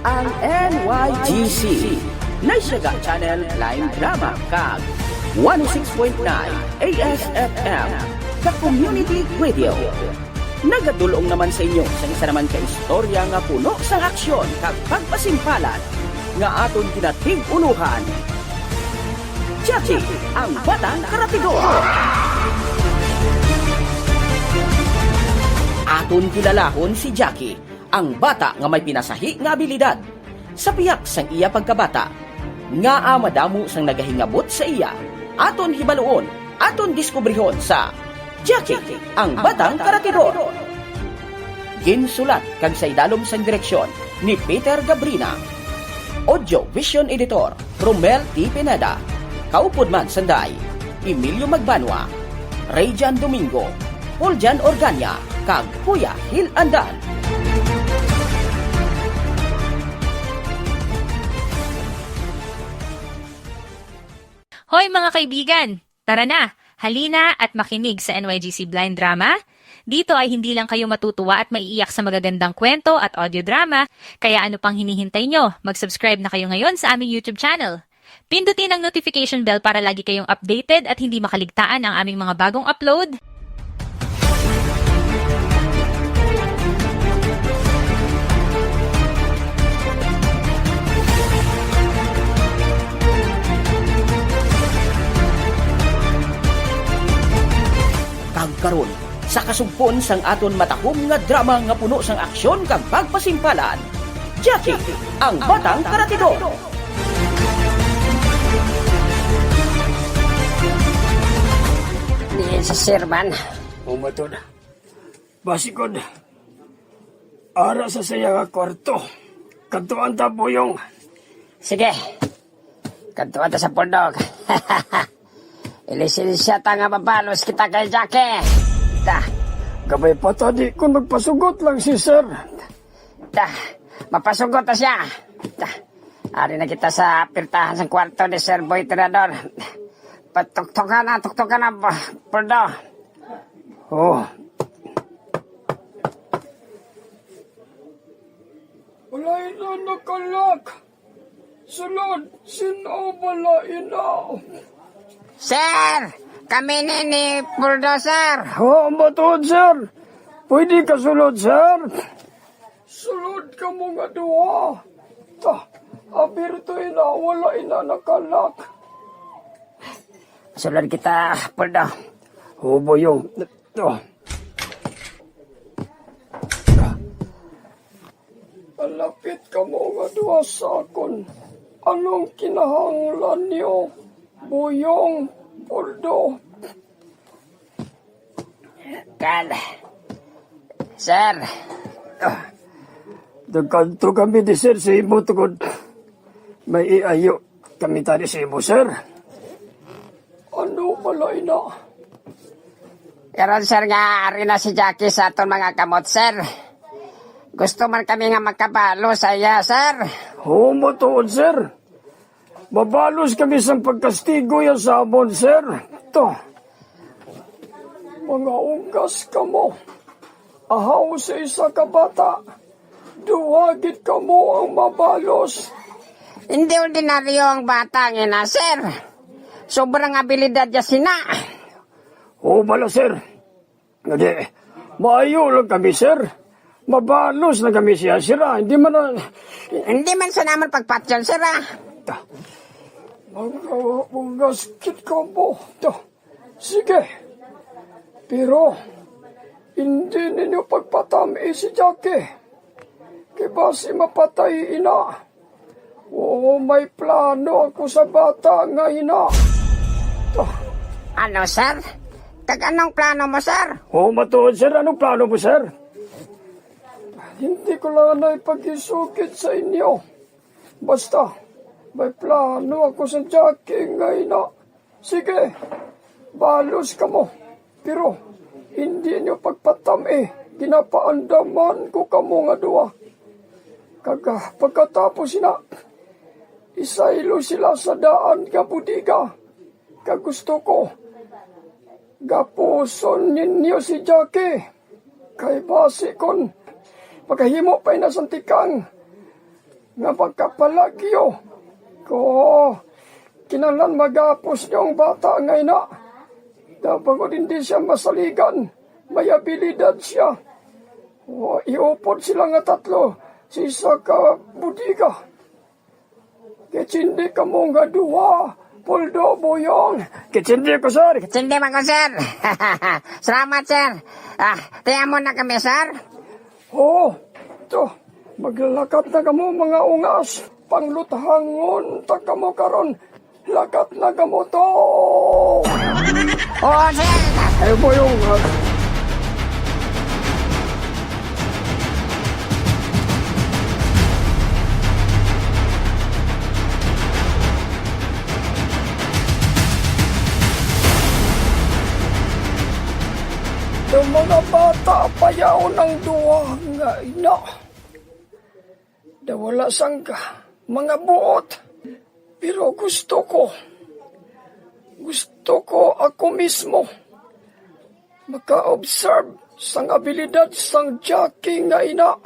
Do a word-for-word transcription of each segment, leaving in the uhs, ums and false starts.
Ang N Y G C, Naisyaga Channel Blind Drama, kag one oh six point nine A S F M, The Community Radio. Nagadul-ong naman sa inyo sa isa naman ka istorya nga puno sang aksyon kag pagpasimpalan nga aton ginatig-ulohan. Jackie, ang batang karatidor. Aton kilalahon si Jackie, ang bata nga may pinasahi nga abilidad. Sa pihak sang iya pagkabata, ngaa madamo sang nagahingabot sa iya, aton hibaluon, aton diskubrihon sa Jackie, ang batang karatidor. Ginsulat kag sa idalom sang direksyon ni Peter Gabrina. Audio Vision Editor, Romel T. Pineda. Kaupod man sanday, Emilio Magbanwa, Rayjan Domingo, Paul Jan Organia, kag Kuya Hil Andan. Hoy, mga kaibigan! Tara na, halina at makinig sa N Y G C Blind Drama. Dito ay hindi lang kayo matutuwa at maiiyak sa magagandang kwento at audio drama, kaya ano pang hinihintay nyo? Mag-subscribe na kayo ngayon sa aming YouTube channel. Pindutin ang notification bell para lagi kayong updated at hindi makaligtaan ang aming mga bagong upload. Kag karon, sa kasugpon sang aton matahom nga drama nga puno sang aksyon kag pagpasimpalan, Jackie, ang batang karatidor. Diin si Sir man? Umatod. Basikod. Ara sa saya nga kwarto. Kadtuan ta, Boyong. Sige. Kadtuan ta sa pundok. Ilisensya ta nga mabalos kita kay Jackie. Ta. Gabay pa ta di kung magpasugot lang si Sir. Ta. Mapasugot ta siya. Ta. Ari na kita sa pirtahan sang kwarto ni Sir Boy Tirador. Patuktukan na, tuktukan na, ba-, puldo. Oh. Wala ina nakalak. Sulod, sino bala ina? Sir! Kami ni, ni Puldo, sir! Oh, matuod, sir! Pwede ka sulod, sir? Sulod kamo nga duha. Ta, abirto ina, wala ina nakalak. Sulod kita, Puldo. Oh, Boyong. To. Palapit kamo nga duha sa akon. Anong kinahanglan niyo, Boyong, Puldo? Kal. Sir. Nagkanto kami di sir sa imo tungod may iayo kami tani sa imo, sir. Ano bala ina? Karon, sir, nga ari na si Jackie sa aton mga kamot, sir. Gusto man kami nga makabalo sa iya, sir. Oo, matuod, sir. Mabalos kami sang pagkastigo ya sa amon, sir. To. Mga unggas kamo. Ahaw sa isa ka bata. Duha gid kamo ang mabalos. Hindi ordinaryo ang bata nga ina, sir. Sobrang abilidad niya sina. Oo, bala, sir. Hindi, maayo lang kami, sir. Mabalos na kami siya, sir, ah. Hindi man na Hindi man sa naman pagpatyon, sir, ah. Mga unggas gid kamo. To. Sige. Pero, hindi ninyo pagpatami si Jackie. Kay basi mapatay ina. Oo, may plano ako sa bata nga ina. To. Ano, sir? Kag anong plano mo, sir? Oo, matuod, sir. Anong plano mo, sir? Hindi ko lang na ipaghisugit sa inyo. Basta, may plano ako sa Jackie nga ina. Sige, balos kamo. Pero, hindi niyo pagpatami. Ginapaandaman ko kamo nga duha. Kag, ah, pagkatapos na, isaylo sila sa daan nga bodega. Kag gusto ko, gapuson ninyo si Jackie. Kay basi kon makahimo pa ina sang tikang, nga makapalagyo ko. Kinahanglan magapos niyo ang bata nga ina. Daw bangod hindi siya masaligan, may abilidad siya. O, iupod sila nga tatlo sa isa ka bodega. Kitsindi kamo nga duha, Poldo, Boyong. Kitsindi ko, sir. Kitsindi man ko, sir. Salamat, sir. Ah, tiamon na kami, sir. Oo, to. Maglalakat na kamo, mga ungas. Pangluthangon ta kamo karon. Lakat na kamo to. Oo, sir. Ay, Boyong, ah. Ang mga bata, payaon ang duha nga ina. Daw wala sangka mga buot. Pero gusto ko, gusto ko ako mismo maka-observe sang abilidad sang Jackie nga ina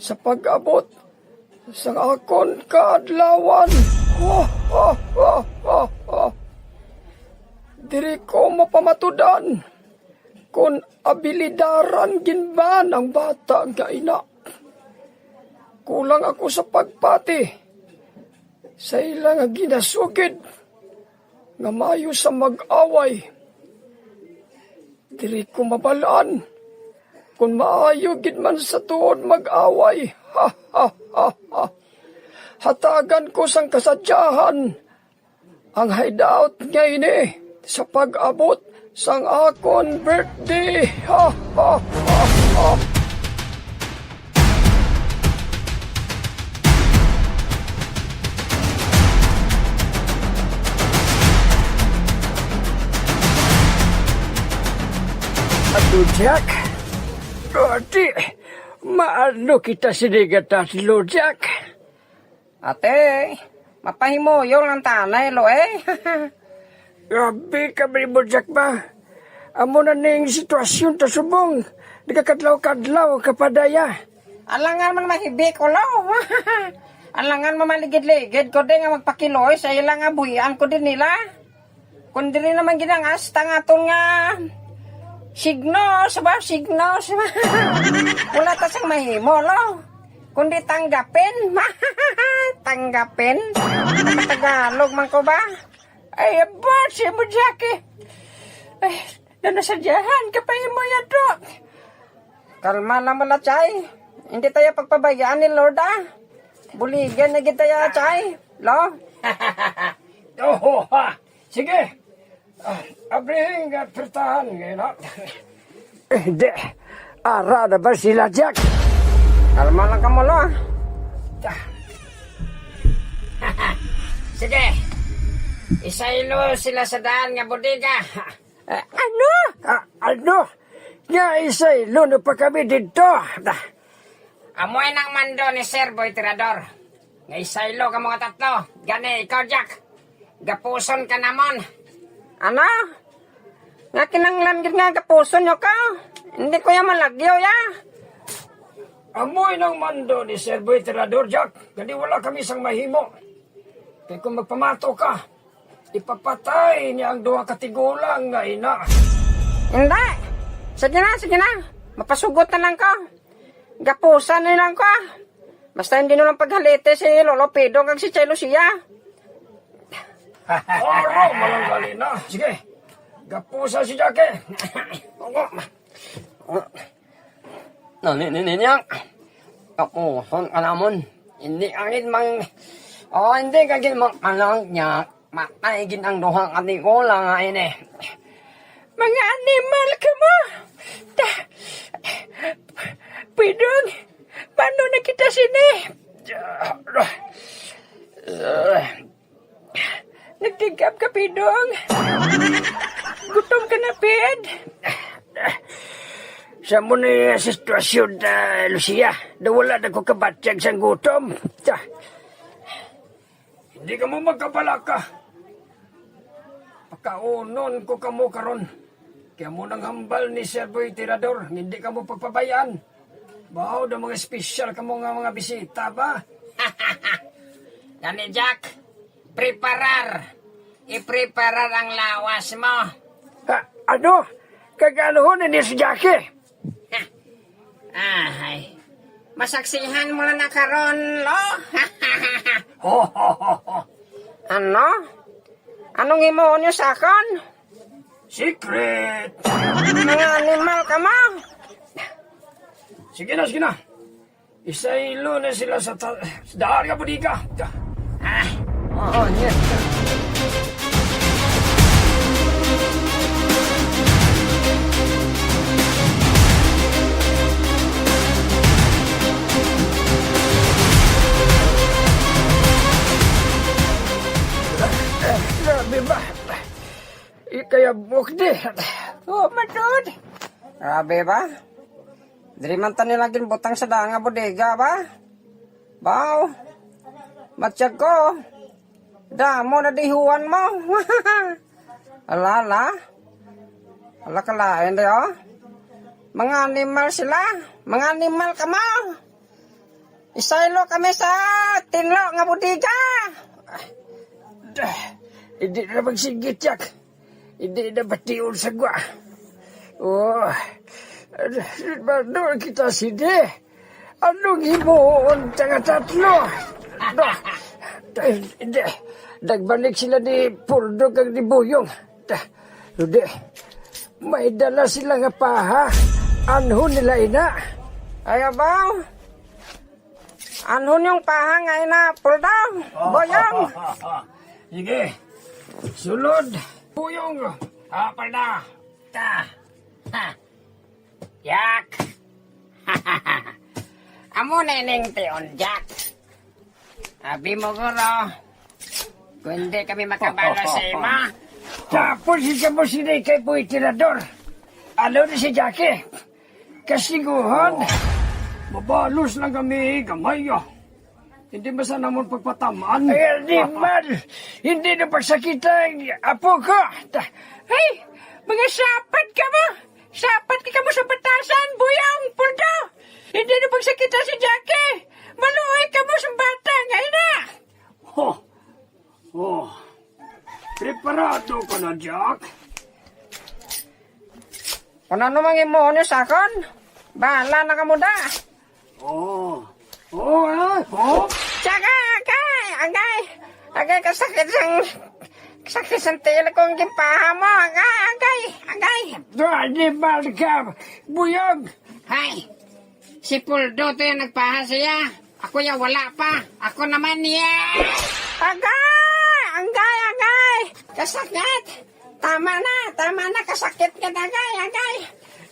sa pag-abot sang akon kaadlawan. Diri ko mapamatudan kon abilidaran gid man ang bata nga ina. Kulang ako sa pagpati sa ila nga ginasugid nga maayo sa mag-away. Diri ko mabalaan kon maayo gid man sa tuod mag-away. Hatagan ko sang kasadyahan ang hideout nga ini sa pag-abot sang akon birthday. Ha, ha, ha, ha. Ato, Jack. Ati, maano kita sini nga tatlo, Jack? Ate, mapahimuyo lang tanay, lo, eh. Grabe ka, Brimo Jack, ba? Amo na ning sitwasyon ta subong. Nagakadlaw-kadlaw ka pa, daya. Alangan man mahibi ko, lo. Alangan mamaligid-ligid ko din nga magpakiloy sa ilang abuyan ko din nila. Kung diri naman ginangas ta nga aton nga signos ba, signos ba? Wala ta sang mahimo, lo. Kundi tanggapin. Tanggapin. Tagalog man ko ba? Ay, abot si mo, Jackie. Ay, nanasadyahan ka pa imo yato. Kalma lang mo na, Chay. Hindi tayo pagpabayaan ni Lord, ah. Buligan na kita ya, Chay. Lo? Oho, ha. Sige. Ah, abrihin nga pertahan ngayon, ha? Eh, di. Ara na ba sila, Jack? Kalma lang ka mo, lo, ah. Ta. Sige. Isaylo sila sa daan nga bodega. Ah, ano? Ah, ano? Nga isaylo na pa kami dito. Ah. Amoy nang mando ni Sir Boy Tirador. Nga isaylo ka mga tatlo. Gani, ikaw, Jack. Gapuson ka namon. Ano? Nga kinanglan gid nga gapuson nyo ka? Hindi ko ya malagyo, ya. Amoy nang mando ni Sir Boy Tirador, Jack. Gani wala kami sang mahimo. Kay kung magpamato ka, ipapatay niya ang duha ka tigulang nga ina. Hindi. Sige na, sige na. Mapasugot na lang ko. Gapusan na lang ko, ah. Basta hindi na lang paghalite si Lolo Pedro kag si Chay Lucia. Oro, malanggali na. Sige. Gapusan si Jackie. Nani, nini niya? Kapuson ka namon. Hindi ka gid mang, oh, hindi ka gid mang anak niya. Matay gid ang duha ka tigulang nga ini. Mga animal kamo! Ta-, Pidong, paano na kita sini? Nagtigap ka, Pidong. Gutom ka na, Pid. Sa mo ni sitwasyon, ah, Lucia, na wala na ko kabatyag sang gutom. Ta-, Hindi kamo magkabalaka. Pakaunon ko kamo karon. Kay amo nang hambal ni Sir Boy Tirador, nga hindi kamo pagpabayaan. Bahaw daw mga espesyal kamo nga mga bisita ba? Gani, Jack, preparar. Ipreparar ang lawas mo. Ha, ano? Kag anuhon ini si Jackie? Ahay. Masaksihan mo na na karon, lo. Ho, ho, ho, ho. Ano? Anong himuon niyo sa akon? Secret! Mga animal ka mo! Sige na, sige na. Isaylo na sila sa ta-, sa daan nga bodega. Ah, oo, yes. Grabe ba? Ikayabok di. Oh, my God. Grabe ba? Diri man ta nila ginbutang sa daan nga bodega ba? Baw. Matyag ko. Damo na dihuan mo. Ala, ala. Ala, kalain di, oh. Mga animal sila. Mga animal ka mo. Isaylo kami sa tinlo nga bodega. Dah, hindi na magsigit, Jack. Hindi na bation sa gwa. Oh, ano kita sini? Anong himuon ta nga tatlo? Dah, hindi. Nagbalik sila ni Puldo kag ni Buyong. Dah, hindi. May dala sila nga paha. Anhon nila ina? Ay, abaw. Anhon yung paha nga ina, Puldo, Buyong. Sige. Sulod. Buyong. Ah, Puldo. Ta. Ha. Yak. Amo na ning tion, Jack. Abi mo, guro. Kung hindi kami makabalo sa imo. Tapos isa mo sini kay Boy Tirador. Ano ni si Jackie? Kasiguhan. Mabalos lang kami, gamay, ah. Hindi ba sa namon pagpataman? Ay, di man. Hindi na pagsakita ang apo ko. Ta-, ay, mga sapat ka mo. Sapat ka mo sa batasan, Buyong, Puldo. Hindi na pagsakita si Jackie. Maluoy ka mo sa bata nga ina. Ho. Oh. Preparado ka na, Jack? Kung ano mang imo, ano sa akon? Bahala na kamo da. Oh. Oh, ah, oh. Tsaka, agay, agay. Agay, kasakit sang, kasakit sang tiil ko ang gimpaha mo. Agay, agay, agay. Dali, Malcom. Buyog. Hay. Si Puldo to yung nagpaha siya. Ako ya wala pa. Ako naman niya. Agay! Agay, agay! Kasakit! Tama na! Tama na! Kasakit ka na, agay! Agay!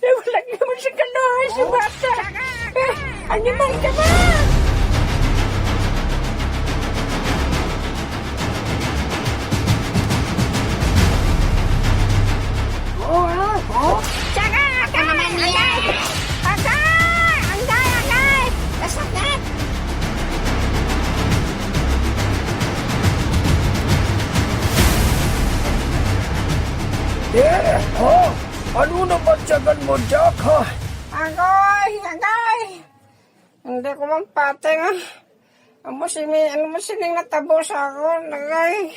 Eh, wala naman sa kaluhay si bata. Eh, animal ka ba? Oh, ah, oh. Tsaka, ako naman niya. Agay! Agay! Agay! Kasakit! Eh, oh, ano na ba tiyagan mo, Jack, ha? Agay! Agay! Hindi ko man pati nga. Amo sini, ano mo sining natabo sa akon, agay?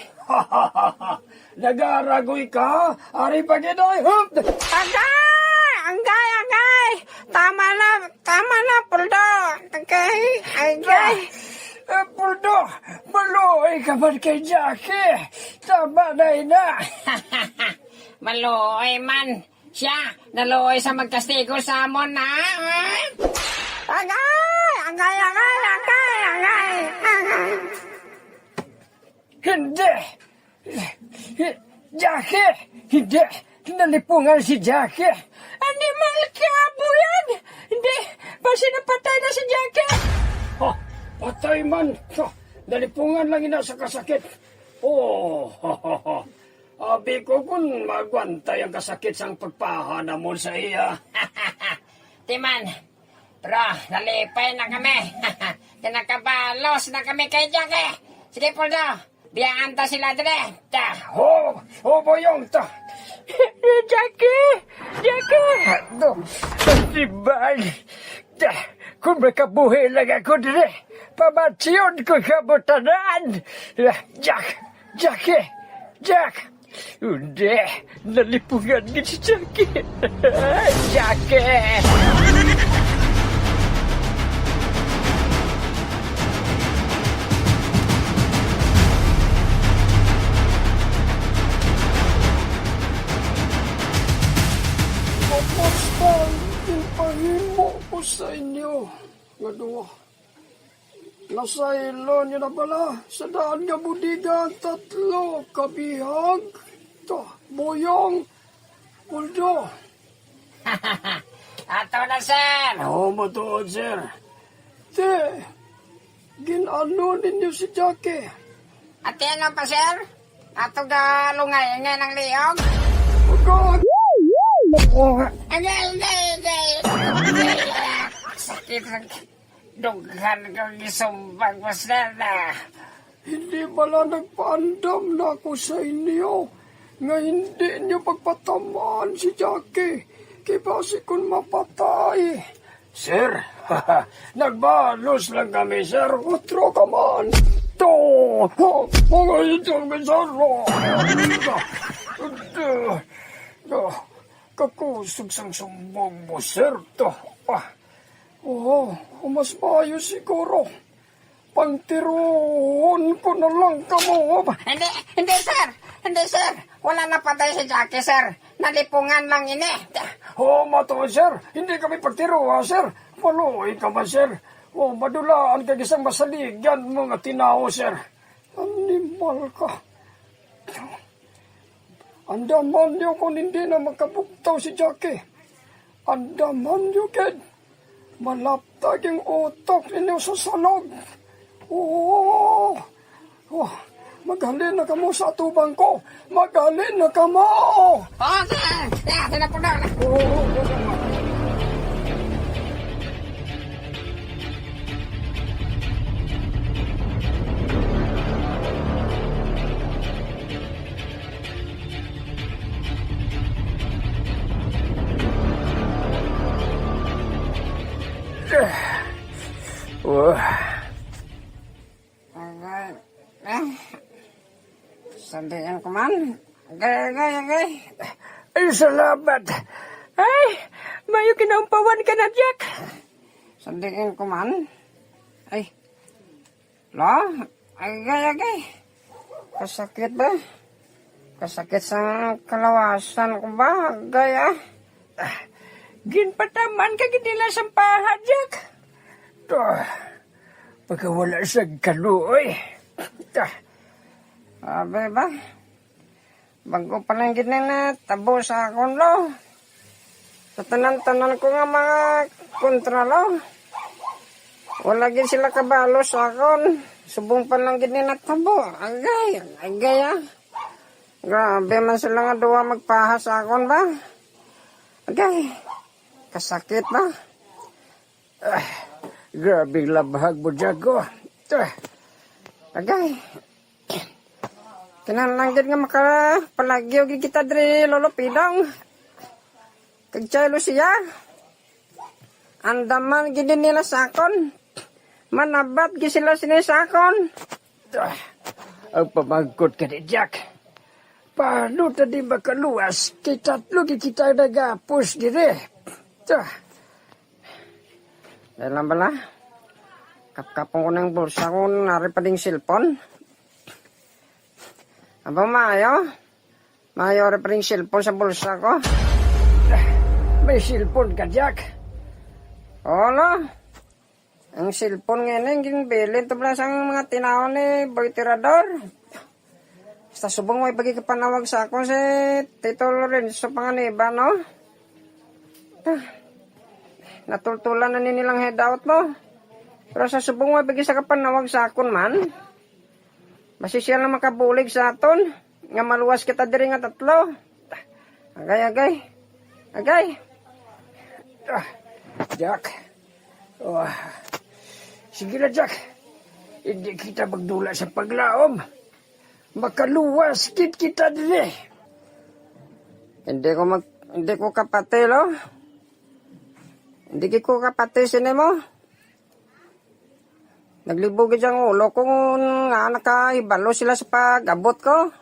Nagaragoy ka? Ari pa gid, oy, hup! Agay! Agay, agay! Tama na, tama na, Puldo. Agay, agay. Eh, Puldo, maluoy ka man kay Jackie. Tama na, ina. Maluoy man. Siya, naluoy sa magkastigo sa amon, ha? Agay! Agay, agay, agay, agay, agay! Hindi! Jackie! Hindi! Nalipungan si Jackie! Animal ka, Buyog! Hindi! Basi napatay na si Jackie! Oh, patay man! Oh, nalipungan lang ina sa kasakit! Oh, Abi ko kun maagwantay ang kasakit sang pagpaha namon sa iya. Timan, bro, nalipay na kami. Kinakabalos na kami kay Jackie. Sige, Puldo, biyaan ta sila diri. Ta. Oh, oh, Boyong, ta. Jackie! Jackie! Ano? Diban? Ta, kung makabuhi lang ako diri, Pamatyon ko ka butanan! Jack! Jackie! Jack! Hindi! Nalipungan gid si Jackie! Jackie! Kamusta ang ginpahimo ko sa inyo nga duha? Nasaylo niyo na bala sa daan nga bodega ang tatlo ka bihag? Ta, Boyong, Puldo. Ato na, sir. Oo, matuod, sir. Te, gin-ano ninyo si Jackie? Ati ano pa, sir? Ato ga lungay nga ng liog? Pagka- Hindi, hindi, hindi. Sakit lang. Dughan ko gisumbag mo, sir, na. Hindi bala nagpaandam na ako sa inyo nga hindi niyo pagpatamaan si Jackie, kay basi kun mapatay. Sir, nagbalos lang kami, sir. Utro ka man. To, mga itong bisaro. Kakusog sang sumbong mo, sir. To, ah, Oo, mas maayo siguro. Pangtiruon ko na lang kamo. Hindi, hindi, sir. Hindi, sir. Wala na patay si Jackie, sir. Nalipungan lang ini. Oo, matuod, sir. Hindi kami pagtiruha, sir. Maluoy ka ba, sir? O, madulaan ka isang masaligan mo nga tinawo, sir. Animal ka. Andaman niyo kon hindi na makabugtaw si Jackie. Andaman niyo, kid. Malaptag ang utok ninyo sa salog. Oo. Oh, maghalin na kamo sa atubang ko. Maghalin na kamo. Okay. Ah, tinapon na. Oo, oo, oo. Wah. Agay. Eh. Sandian ko man. Agay, agay, agay. Ay, salamat. Ay, mayo kinaumpawan ka na, Jack. Sandian ko man. Ay. La, agay, agay. Kasakit ba? Kasakit sa kalawasan ko ba? Agay, ah. Ah, ginpataman ka gid nila sang paha, Jack. Ah, pagkawala sa kaluoy. Ah. Abi ba? Bag-o pa lang gid ni natabo sa akon, lo. Sa tanan-tanan ko nga mga kontra, lo, wala gid sila kabalo sa akon. Subong pa lang gid ni natabo. Agay, agay, ah. Grabe man sila nga duha magpaha sa akon ba. Agay, kasakit ba. Ah, grabe labhag mo, Jago. Ah. Agay. Kinahanglan gid nga makapalagyo gid kita diri, Lolo Pidong. Kag Chay Lucia. Andaman gid nila sa akon. Manabat gid sila sini sa akon. Ah, ang pamangkot ka ni Jack. Paano ta di makaluwas? Kay tatlo gid kita nagapos diri. Ah. Dahil lang bala, kapkapon ko ng bulsa kung nari pa ding cellphone. Aba, maayo. Maayo, ari pa ring cellphone sa bulsa ko. May cellphone ka, Jack? Wala. Ang cellphone nga ini, ang ginbilin to pala sang mga tinaw ni Boy Tirador. Basta subong may pagkikapanawag sa akon si Tito Lorenzo Panganiban, no? Ah, natultulan na ni nilang hideout mo. Pero sa subong may pagkisakapanawag sa akon man. Basi siya lang makabulig sa aton, nga maluwas kita diri nga tatlo. Agay, agay. Agay. Ah, Jack. Oh. Sige na, Jack. Hindi kita magdula sa paglaom. Makaluwas kit kita diri. Hindi ko mag-, hindi ko kapatilo. Hindi ko kapati sini mo. Naglibog gid ang ulo ko nga nakahibalo sila sa pag-abot ko.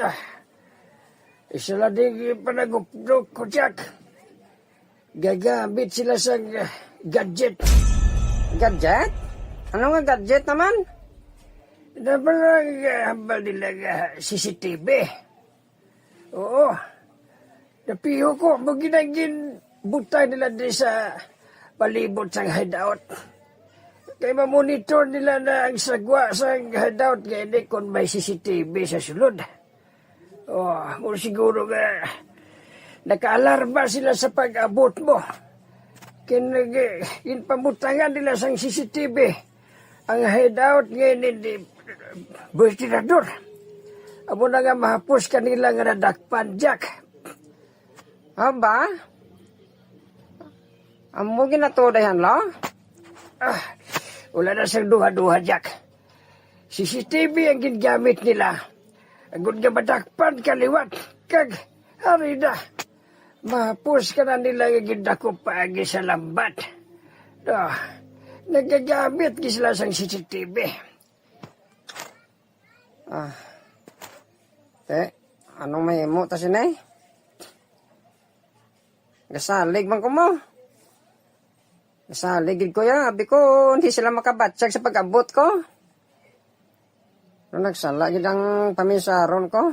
Ah, isa lang din yung panagupdok ko, Jack. Gagamit sila sa, ah, gadget. Gadget? Ano nga gadget naman? Na pala, ah, hambal nila nga C C T V. Oo. Napiho ko, mo ginagin butang nila di sa palibot sang hideout. Kay mamonitor nila na ang sagwa sang hideout nga ini kung may C C T V sa sulod. Oh, mo siguro nga nakaalarma sila sa pag-abot mo. Kin-, ginpamutangan nila sang C C T V ang hideout nga ini di Boy Tirador. Amo na nga mahapos kanila nga nadakpan, Jack. Aba? Amo ginatuod, Hanlo? Ah, wala na sang duha-duha, Jack. C C T V ang gingamit nila. Agod nga madakpan ka liwat, kag hari na. Mahapos ka na nila nga gindakop paagi sa lambat. Ah, nagagamit gid sila sang C C T V. Ah. Te, anong mahimo ta sini? Gasalig man ko mo. Gasalig gid ko ya. Abi ko, hindi sila makabatyag sa pag-abot ko. Pero nagsala gid ang pamisaron ko.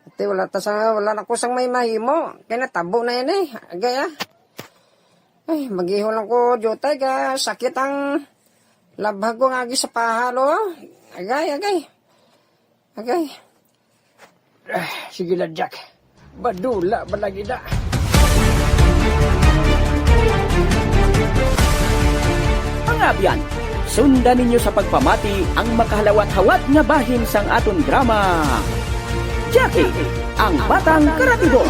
Ate, wala ta sa, wala na ko sang may mahimo. Kay natabo na yan eh. Agay ah. Ay, mag-iho lang ko, jutay ka. Sakit ang labhag ko nga agi sa paha, lo. Agay, agay. Agay. Ah, sige lang, Jack. Badula ba lagi na? Mga abyan, sundan ninyo sa pagpamati ang makahalawat-hawat nga bahin sang aton drama, Jackie, ang Batang Karatibo.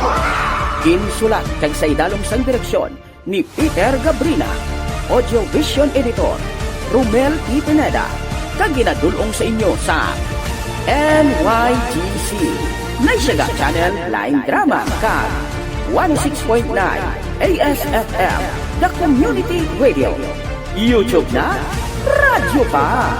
Ginsulat kag sa idalom sang direksyon ni Peter Gabrina, Audio Vision Editor, Romel P. Pineda, kag ginadul-ong sa inyo sa N Y G C, Naisyaga Channel Line Drama, kag one oh six point nine A S F M, The Community Radio. YouTube na, radyo pa.